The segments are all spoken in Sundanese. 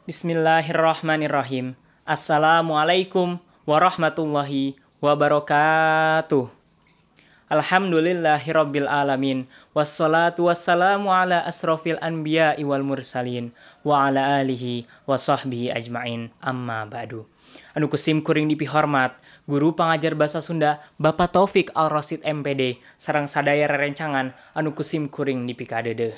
Bismillahirrahmanirrahim. Assalamualaikum warahmatullahi wabarakatuh. Alhamdulillahirabbil alamin. Wassalatu wassalamu ala asrofil anbiya'i wal mursalin wa ala alihi wa sahbihi ajmain. Amma ba'du. Anu kusim kuring dipihormat guru pangajar bahasa Sunda Bapak Taufik Al-Rasid MPD sareng sadaya rerencangan anu kusim kuring dipikadeudeuh.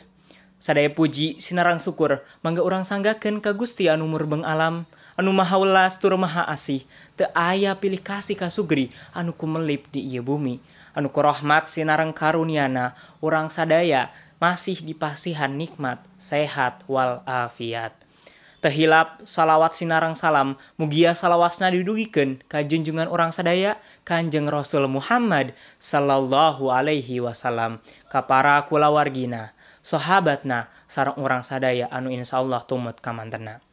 Sadaya puji sinarang syukur mangga urang sanggakeun ka Gusti anu murbeng alam anu maha welas tur maha asih, teu aya pilih kasih ka sugri anu kumelip di ieu bumi, anu ku rahmat sinareng karuniana urang sadaya masih dipasihan nikmat sehat wal afiat. Teu hilap salawat sinareng salam mugia salawasna didugikeun ka junjungan urang sadaya Kanjeng Rasul Muhammad sallallahu alaihi wasallam, ka para kulawargina, sahabatna sareng urang sadaya anu insyaallah tumut kamantena.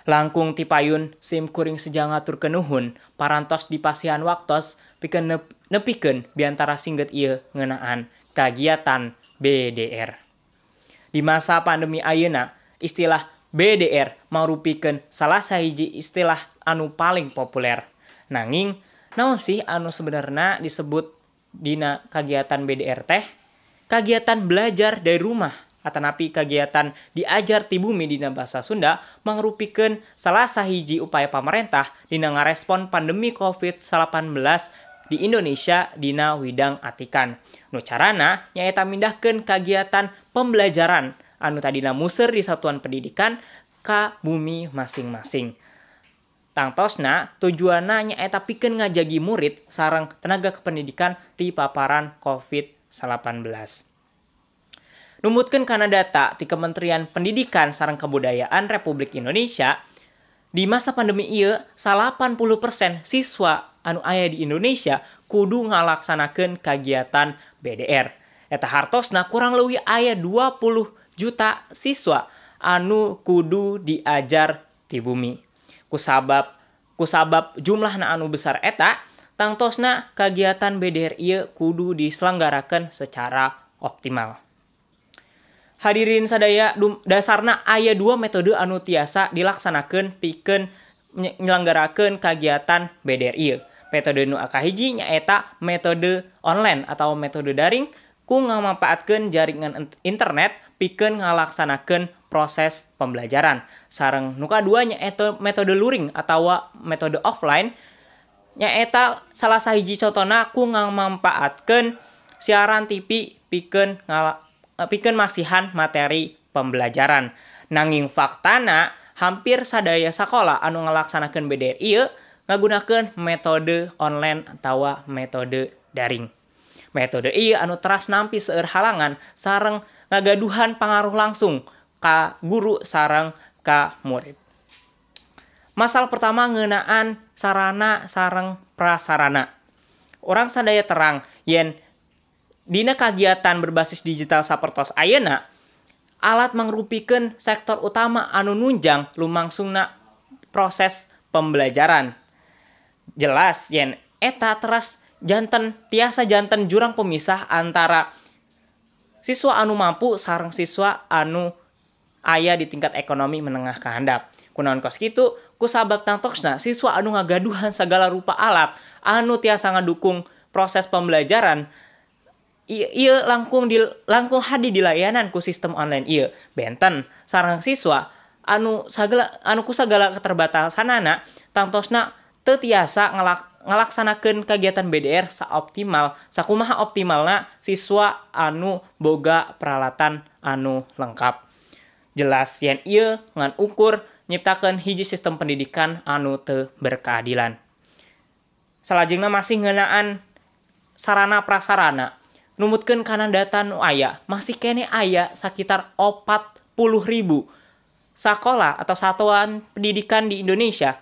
Langkung tipayun sim kuring seja ngaturkeun nuhun parantos dipasihan waktos pikeun nepikeun biantara singget ieu ngeunaan kagiatan BDR. Di masa pandemi ayeuna, istilah BDR marupikeun salah sahiji istilah anu paling populer. Nanging naon sih anu sebenarna disebut dina kagiatan BDR teh? Kagiatan belajar dari rumah atanapi kagiatan diajar ti bumi dina bahasa Sunda mangrupikeun salah sahiji upaya pamarentah dina ngarespon pandemi COVID-19 di Indonesia dina widang atikan. Nu carana nyaeta mindahkeun kagiatan pembelajaran anu tadina muser di satuan pendidikan ka bumi masing-masing. Tangtosna tujuanna nyaeta pikeun ngajagi murid sareng tenaga kependidikan ti paparan COVID-19. Numutkeun kana data ti Kementerian Pendidikan sareng Kebudayaan Republik Indonesia, di masa pandemi ieu 80% siswa anu aya di Indonesia kudu ngalaksanakeun kagiatan BDR. Eta hartosna kurang leuwih aya 20 juta siswa anu kudu diajar ti bumi. Kusabab jumlahna anu besar eta, tangtosna kagiatan BDR ieu kudu diselenggarakeun secara optimal. Hadirin sadaya, dasarna aya dua metode anu tiasa dilaksanakeun pikeun nyelenggarakeun kagiatan BDR ieu. Metode nu kahiji nyaeta metode online atau metode daring ku ngamampaatkeun jaringan internet pikeun ngalaksanakeun proses pembelajaran. Sareng nu kadua nyaeta metode luring atawa metode offline nyaeta salah sahiji contona ku ngamampaatkeun siaran TV pikeun pikeun masihan materi pembelajaran. Nanging faktana hampir sadaya sakola anu ngalaksanakeun BDR ieu ngagunakeun metode online atawa metode daring. Metode ieu anu teras nampi seueur halangan sareng ngagaduhan pangaruh langsung ka guru sareng ka murid. Masalah pertama ngeunaan sarana sareng prasarana. Urang sadaya terang yen dina kagiatan berbasis digital sapertos ayeuna, alat mangrupikeun sektor utama anu nunjang lumangsungna proses pembelajaran. Jelas yen eta teras janten tiasa janten jurang pemisah antara siswa anu mampu sareng siswa anu aya di tingkat ekonomi menengah ka handap. Kunaon kos kitu? Kusabab tangtosna siswa anu ngagaduhan sagala rupa alat anu tiasa ngadukung proses pembelajaran ieu langkung hadi dilayanan ku sistem online ieu. Benten sareng siswa anu sagala anu ku sagala keterbatasanana tangtosna teu tiasa ngalaksanakeun kagiatan BDR saoptimal sakumaha optimalna siswa anu boga peralatan anu lengkap. Jelas yen ieu ngan ukur nyiptakeun hiji sistem pendidikan anu teu berkeadilan. Salajengna masih ngeunaan sarana prasarana. Numutkeun kana data nu aya, masih keneh aya sakitar 40.000 sakola atau satuan pendidikan di Indonesia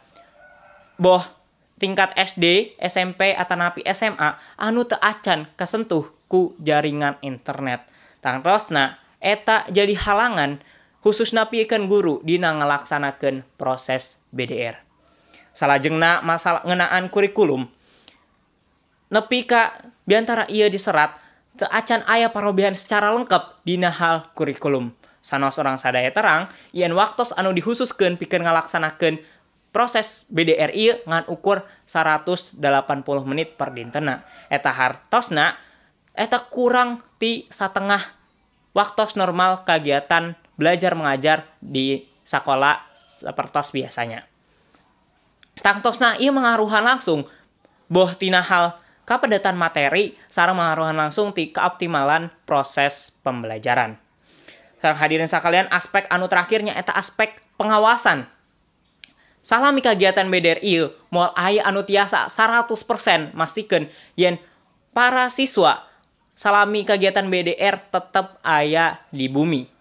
boh tingkat SD, SMP, atanapi SMA anu teu acan kasentuh ku jaringan internet. Tangtosna eta jadi halangan khususna pikeun guru dina ngalaksanakeun proses BDR. Salajengna masalah ngeunaan kurikulum. Nepi ka biantara ieu diserat teu acan aya parobihan secara lengkap dina hal kurikulum. Sanaos urang sadaya terang yen waktos anu dikhususkeun pikeun ngalaksanakeun proses BDR ieu ngan ukur 180 menit per dintena. Eta hartosna eta kurang ti satengah waktos normal kegiatan belajar mengajar di sakola sapertos biasanya. Tangtosna ieu mengaruhan langsung boh tina hal kapadatan materi sareng mengaruhan langsung ti keoptimalan proses pembelajaran. Sareng hadirin sakalian, aspek anu terakhirnya eta aspek pengawasan. Salami kegiatan BDR ieu moal aya anu tiasa 100% mastikeun yen para siswa salami kegiatan BDR tetep aya di bumi.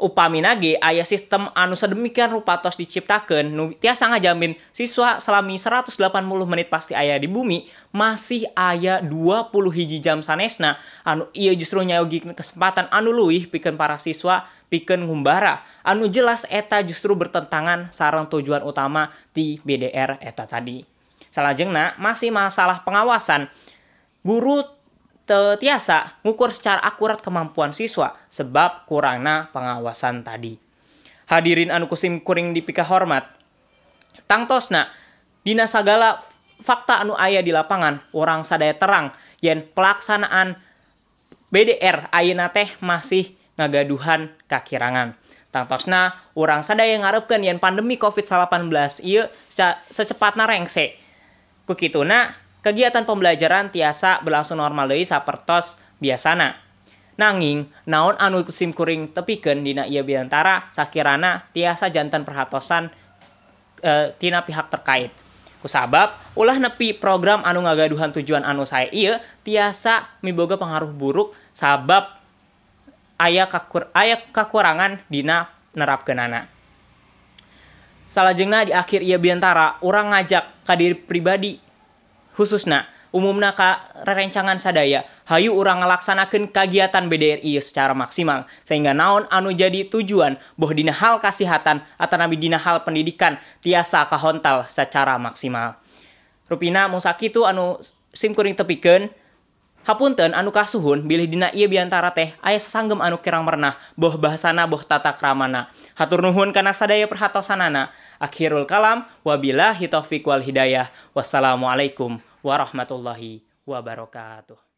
Upamina ge aya sistem anu sedemikian rupa tos diciptakeun nu tiasa ngajamin siswa salami 180 menit pasti aya di bumi, masih aya 21 jam sanesna anu ieu justru nyayogikeun kesempatan anu leuwih pikeun para siswa pikeun ngumbara anu jelas eta justru bertentangan sareng tujuan utama ti BDR eta tadi. Salajengna masih masalah pengawasan, guru tiasa ngukur secara akurat kemampuan siswa sebab kurangna pengawasan tadi. Hadirin anu kusim kuring dipika hormat, tangtosna dina sagala fakta anu aya di lapangan urang sadaya terang yen pelaksanaan BDR ayeuna teh masih ngagaduhan kakirangan. Tangtosna urang sadaya ngarepkeun yen pandemi COVID-19 ieu secepatna rengse. Ku kituna kegiatan pembelajaran tiasa berlangsung normal deui sapertos biasana. Nanging naon anu sim kuring tepikeun dina ieu biantara sakirana tiasa janten perhatosan tina pihak terkait. Kusabab ulah nepi program anu ngagaduhan tujuan anu sae ieu tiasa miboga pengaruh buruk sabab aya kakurangan dina nerapkeunana. Salajengna di akhir ieu biantara urang ngajak ka diri pribadi khususna umumna ka rerencangan sadaya, hayu urang ngalaksanakeun kagiatan BDR ieu secara maksimal sehingga naon anu jadi tujuan boh dina hal kasihatan atanapi dina hal pendidikan tiasa kahontal secara maksimal. Rupina mung sakitu anu sim kuring tepikeun. Hapunten anu kasuhun bilih dina ieu biantara teh aya sasanggem anu kirang merenah boh bahasana boh tata kramana. Hatur nuhun kana sadaya perhatosanana. Akhirul kalam wabillahi taufik wal hidayah. Wassalamualaikum warahmatullahi wabarakatuh.